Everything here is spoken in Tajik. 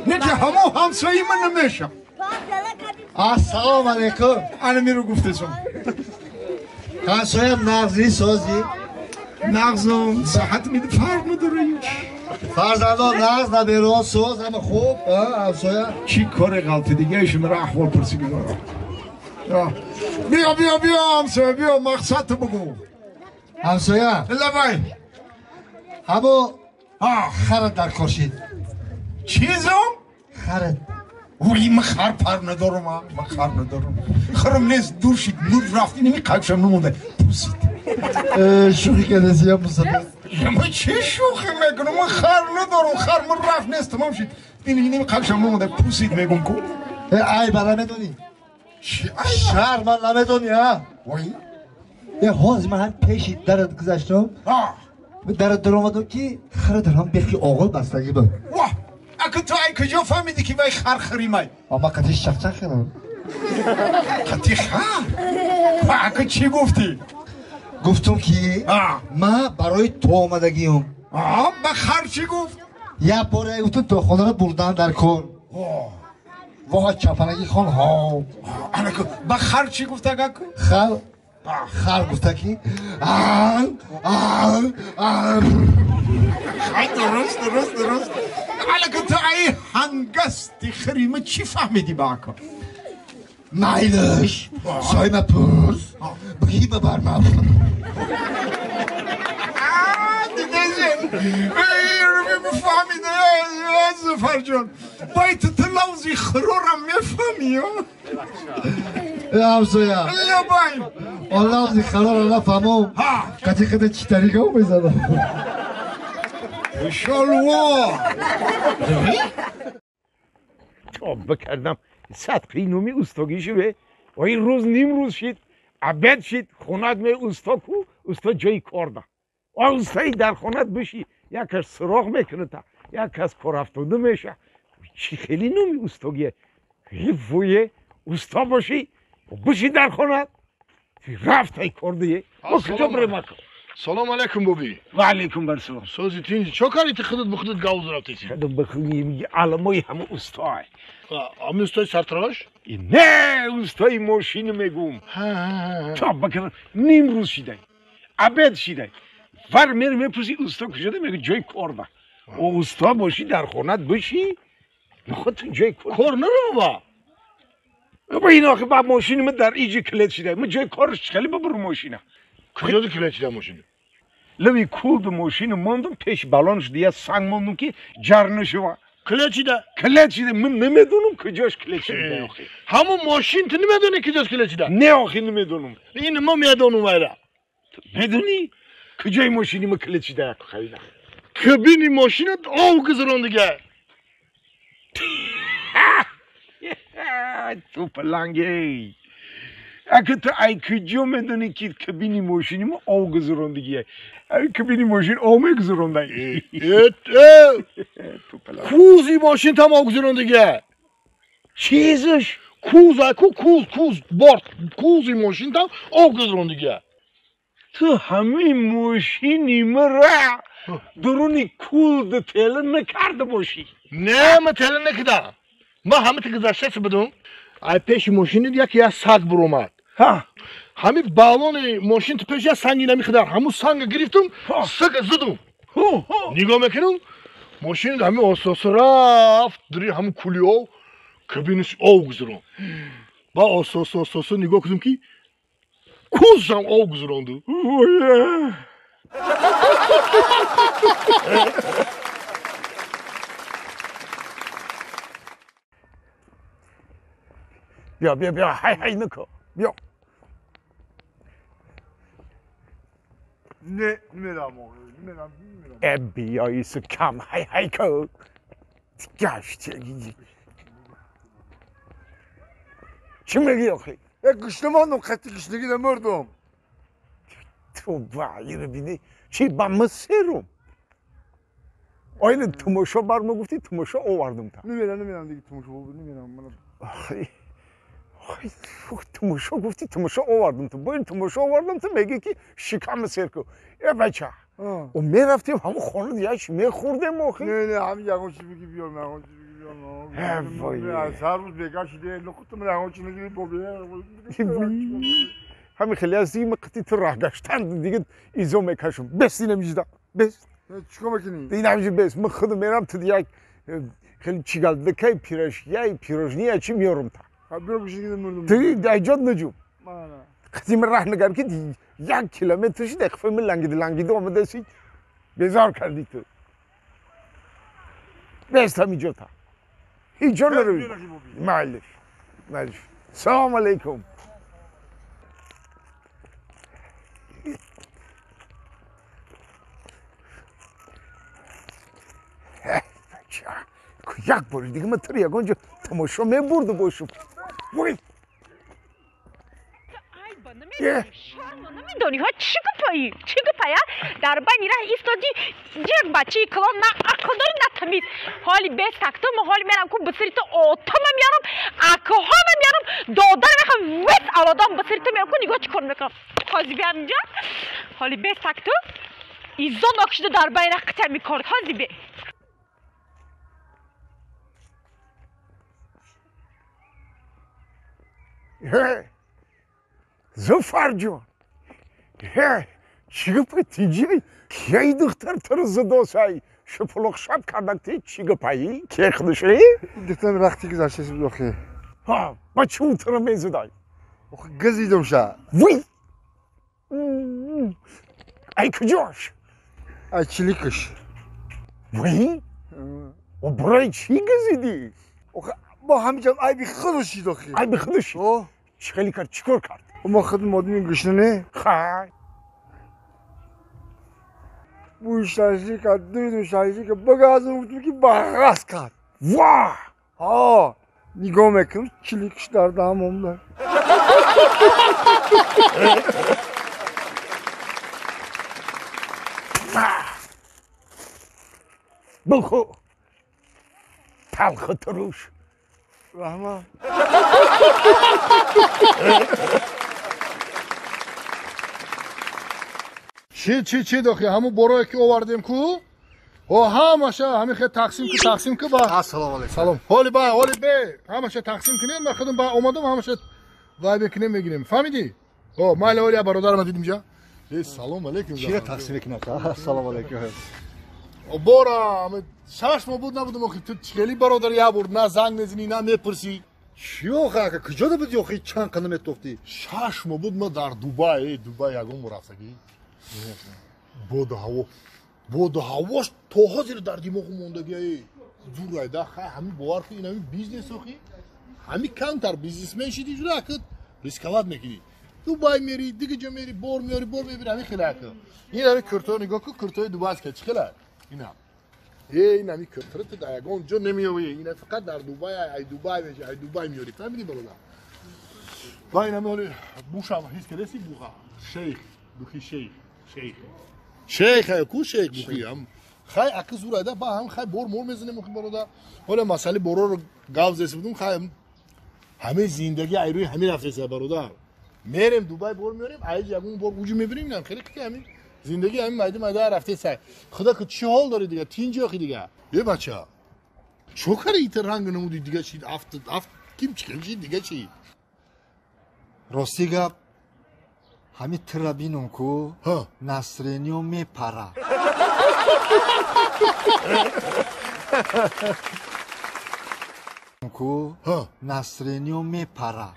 Не ки ҳамо ҳамсояи ман намешам. Ассалому алайкум. Ана миро гуфтесам. Ҳамсоям нағзи созӣ? Нағзум, саҳат мид фарқ надорад. Фарзандон нағз, набераҳо соз, ҳама хуб, ҳамсоя. Чӣ коре ғалти дига шуморо аҳвол пурсӣ гузорам. Биё, биё, биё, ҳамсоя, биё, мақсадто бугӯ. Ҳамсоя. Лабай. Ҳамо харат дар кор шид. Чизум? Харат. Ой, ман хар пар надорам, ман хар надорам. Харам нест, дур шид, нур рафт, инами қайбшам намонда. Пусид. Шӯхӣ кардеси, я мусафир? Ман чӣ шӯхӣ мекунам? Ман хар надорам, хар ман рафт нест, тамом шид. Инами қайбшам намонда, пусид мегум ку. Ай, бара медонӣ? Шаҳр ман намедонӣ, а? Ой. Ҳозир ман ҳам пеши дарат гузаштам. Дарат даромадам ки хара дар ҳам бехи оғил бастагӣ буд. Ваҳ! Ака ту ай куҷо фаҳмидӣ ки вай хар харимай? Ма қатиш чақчақ кардам. Қати хар? Ака чӣ гуфтӣ? Гуфтум ки ман барои ту омадагиюм. Ба хар чӣ гуфт? Як бора гуфтум то хонаро бурдан дар кор. Воҳ, чапанаги хон ҳо. Ба хар чӣ гуфт агаку? Хар хар гуфта ки Дуруст, дуруст, дуруст. Алака ту ай ҳангасти харима чӣ фаҳмидӣ ба ака? Майлаш, соима пурс, буги бабар ман. Дидезем, фаҳмида, Зафарҷон. Бай ту ту лавзи хирорам мефаҳмӣ, Ҳамсоя. Лабай. Он лавзи хирора нафаҳмом. Қати қада читари гав мезанам. Шолво. Тоба кардам, садқи номи устогӣ шуве. Ой, рӯз ним рӯз шид, обед шид, хонат ме усто ку, усто ҷои кор да. Ой, устаи дар хонат биши, як кас суроғ мекунад, як кас корафтода меша. Чӣ хеле номи устогие? Вое, усто бошӣ, биши дар хонат. Рафтай кор дие. Мо куҷо бирем ака? Салом алейкум, боби. Ва алейкум барсалом. Сози тинҷи, чо карди ти худат ба худат гавз рафтеси? Худам ба худ аламои ҳама устой. Ами устои сартарош? Не, устои мошина мегум. То бакар ним рӯз шидай. Обед шидай. Вар мер мепурси усто куҷода, мега ҷои кор да. О усто бошӣ дар хонат биши, наход ту ҷои кор. Кор наро ба? Ба ин охи ба мошини ма дар иҷи клет шидай. Ма ҷои корш хеле бабуру мошина. Куҷода клет шида мошина? Лави кулд мошина мондум, пеш балонш дия санг мондум ки ҷар нашава. Клет шида? Клет шида, ман намедонам куҷош клет шида охи. Ҳамон мошин ту намедонӣ куҷош клет шида? Не охи, намедонам. Ин ма медонам вайра. Медонӣ? Куҷои мошини ма клет шида яко хайда? Кабини мошинат ов гузарон дига. Ту паланге. Ака ту ай куҷо медонӣ ки кабини мошини ма ов гузарондагие? Ай кабини мошин ов мегузарондай. Кузи мошин там ов гузарондагие. Чизаш? Куз, аку куз, куз, борт, кузи мошин там ов гузарондагие. Ту ҳамин мошини мара дуруни кулд тела накарда бошӣ. Не, ма тела накардам. Ма ҳама ти гузаштаси будум. Ай пеши мошини як я саг буромад. Ҳами балони мошин ту пеш я санги намихӯрд. Ҳамун санга гирифтум, сага зудум. Нигоҳ мекунам, мошин ҳами ососа рафт, дури ҳамун кули ов, кабинаш ов гузарон. Ба ососа ососа нигоҳ кунам ки кузам ов гузаронду. Биё, биё, биё, ҳай ҳай нако. Биё. Не, намерам, намерам, намерам. Э, биё, ису кам ҳай ҳай ко. Гашт. Чӣ мегӣ охи? Э, гушна мондум, қати гушнагӣ намурдум. Ту ба иро бинӣ, чӣ ба ма серум? Оина тумошо бар ма гуфтӣ, тумошо овардум та. Намерам, намерам диги тумошо, намерам. Охи. Тумошо гуфтӣ, тумошо овардум ту. Бо ин тумошо овардум ту мегӣ ки шикам сер ку. Э бача. О мерафтем ҳамон хона яш мехӯрдем охи. Не, не, ҳамин ягон чиз бигӣ биёр, ягон чиз бигӣ биёр. از هر روز بگاه شده لقطم رها چی نگیری بابی همین خیلی از دیگه مقتی تو راه گشتن دیگه ایزو میکشم بس اینم جدا بس چیکار میکنی؟ اینم جدا بس من خودم میرم تو دیگه خیلی چیگال دکی پیرش یای پیروژنی چی میارم تا خب برو مردم تو ایجاد نجوم قتی من راه نگم که یک کیلومتر شد اخفه من لنگید لنگید آمده سی بیزار کردی تو بس همینجا تا هیچ جا نروی معلش معلش سلام علیکم یک بار دیگه من تو رو یگانجا تماشا میبرده باشم وای نمیدونی ها چی گپایی چی گپایی در بین راه ایستادی یک بچه کلان نه عقل داری نه تمیز حالی بس تکتم حالی میرم کو بسری تو آتم میارم اکوهام میارم دادر میخوام وس اولادام بسری تو میارم کو نگاه چیکار میکنم حاضی بیام اینجا حالی بس تکتم ایزا نکشده در بین راه قطع میکرد حاضی بی زفر جان چی گپی تیجی کی دختر تو رو زداسای شپلوخ شب کردن تی چی گپایی کی خودشه؟ دخترم رختی گذاشته بود آخه ها با چی اون تو رو میزدای؟ آخه گزیدم شا وی ای کجاش؟ ای چلیکش وی و برای چی گزیدی؟ آخه با همینجا ای بی خودشید آخه ای بی خودشید چی خیلی کرد چیکار کرد؟ ما خود مادمی گشنه خای بوشتاشی کرد دوشتاشی که بگازم گفتم که بغاز کرد واه ها نگاه میکنم چلیکش در دهنم ده بخو تلخ تروش رحمه چی چی چی داخی همون برای که آوردیم کو و همشه همین خیلی تقسیم که تقسیم که با السلام علیکم سلام حالی با حالی به همشه تقسیم کنیم من خودم با اومدم همشه وای بکنیم میگیریم فهمیدی او مال ولی برادرم دیدیم جا سلام علیکم چی تقسیم کنم سلام علیکم برا شش ماه بود نبودم آخه تو خیلی برادر یه برد نه زنگ نزنی نه میپرسی چی آخه آخه کجا بودی آخه چند قدم اتفتی 6 ماه بود ما در دبی دبی یگم رفتگی بود هوا بود هواش تا حاضر در دماغ موندگی زور ایده خی همین باور کن این همین business آخی همین کمتر businessman شدی جوره اکد ریسکالات میکنی دبی میری دیگه جا میری بار میاری بار میبری همین خیلی اکد این همین کرتو نگاه کن کرتوی دبی است که چه خیلی اینا این همین کرتو در یگان جا نمیوی این فقط در دبی ای دبی میشه ای دبی میاری فهمیدی برادر و این همین بوشم هیچ کسی بوغا شیخ بوخی شیخ شیخ شیخ کو شیخ بوخی هم خی اک زور ده با هم خی بور مور میزنیم مخ برادر حالا مسئله برو رو گاو زیس بودم خی همه زندگی ایروی همین رفته سه برادر میریم دبی بور میاریم ایج یگون بور اوجی میبریم نه خیلی که همین زندگی همین مایده مایده رفته سه خدا که چه حال داره دیگه تینجا خی دیگه یه بچه چو کاری ایت رنگ نمودی دیگه چی افت افت کیم چی دیگه چی راستی گپ ҳами тира бинум ку насрениё мепара ку насрениё мепара.